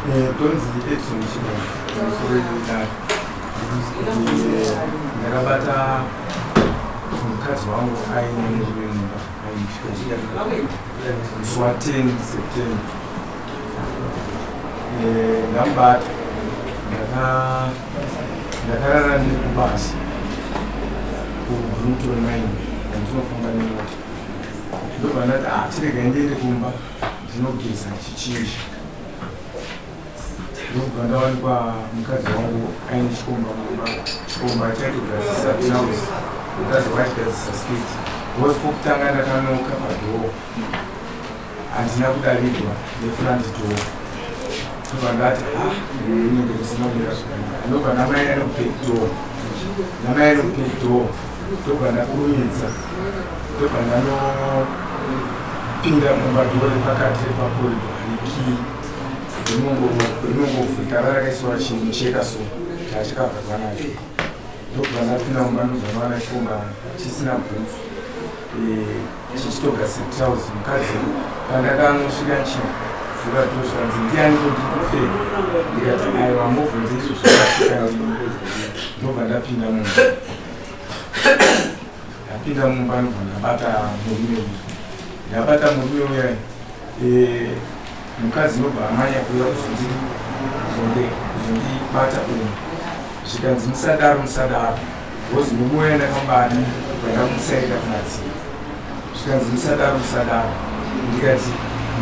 Tonzi Edson Chibanda, musoro wedare. Ndakabata mukadzi wangu aine murume mumba aitya musi wa 10 September. Ndamubata ndakarara ndiri kubasa kuBruton Mine yandinofamba nemota, ndobva ndati, ah, chiregai ndiende kumba ndinogeza chichinja. Ndobva ndawanikwa mukadzi wangu aine chikomba mumba, chikomba chaitogadzisa blouse, mukadzi wachigadzisa skirt, because pokutanga ndakanoka padoor, handina kudavirwa nefront door. Ndobva ndati, ah, inenge risina kumira zvakanaka. Ndobva ndamaenda nekuback door, ndamaenda nekuback door, ndobva ndakurumidza, ndobva ndanopinda mumba. Door repakati repacorridor harikii, rinongovhurika, rakaiswa chimucheka, so chachakavharwa nacho. Ndobva ndapinda mumba, ndobva ndawana chikomba chisina bhutsu chichitogadzira trouser mukadzi. Pandakanosvika ndichivhura door, zvikanzi, "Ndiani kundikupfeka?" Ndikati, "Aiwa, mubvunze izvo zvakasvika." Ndobva ndapinda mumba. Ndapinda mumba, ndobva ndabata murume uyu. Ndabata murume uya, mukadzi ndobva amanya kuuya kuzondibata umu. Zvikanzi, "Musadaro, musadaro," because murume uya ndakambani bva ndamusaenda kumadziro. Zvikanzi, "Musadaro, musadaro." Ndikati,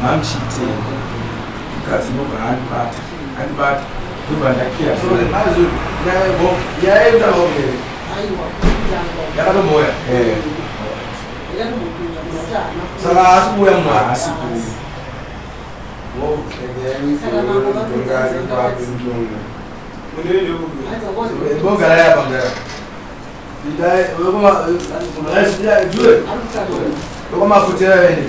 "Mamuchiitei?" Mukadzi ndobva andibata, andibata, ndobva ndakiya. Nyaya yekutanga yakatomboya? Saka haasi kuuya munhu? Haasi kuuya. Saka mambo vapedza. Bogara yapangara wekwamafutira vene.